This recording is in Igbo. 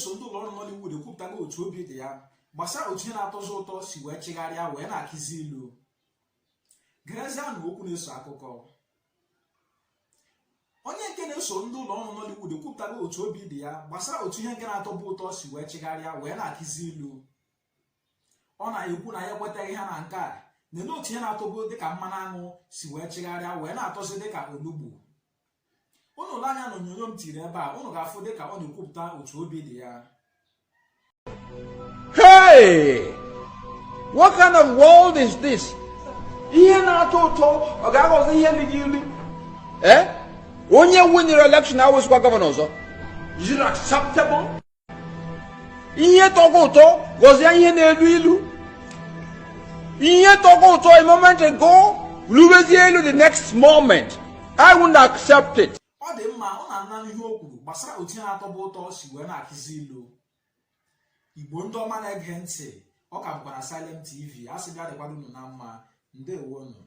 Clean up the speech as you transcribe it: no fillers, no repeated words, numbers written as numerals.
na-eso ndị ụlọ ọrụ Nollywood ekwupụtago otu obi dị ya gbasara otu ihe na-atọzi ụtọ si wee chigharịa wee na-akịzi ilu. Gerezianụ okwu na-eso akụkọ. Onye nke na-eso ndị ụlọ ọrụ Nollywood ekwupụtago otu obi dị ya gbasara otu ihe nke na-atọbu ụtọ si wee chigharịa wee na-akịzi ilu. Ọ na-ekwu na ya ekwetaghị ha na nke a na otu ihe na-atọbu dịka mmanụ aṅụ si wee chigharịa wee na-atọzi dịka onugbu. Unu lee anya na onyonyo m tiri ebe a, unu ga-afụ dịka ọ na-ekwupụta otu obi dị ya. Hey! What kind of world is this? Ihe na-atọ ụtọ ọ ga-aghọzi ihe dị gị ilu? Eh? Onye winnere election awụsịkwa gọvanọ ọzọ. Is it acceptable? Ihe tọgọ ụtọ ghọzie ihe na-elu ilu. Ihe tọgọ ụtọ a moment ago lubezie elu the next moment. I wouldn't accept it. Ọ dị mma, ọ na-ana ihe o kwuru gbasara otu ihe na-atọbu ụtọ si wee na-akịzi ilu. Igbo ndị ọma na-ege ntị, ọ ka bụkwa na Silent TV. A sị bịa dịkwara unu na mma. Ndewonu.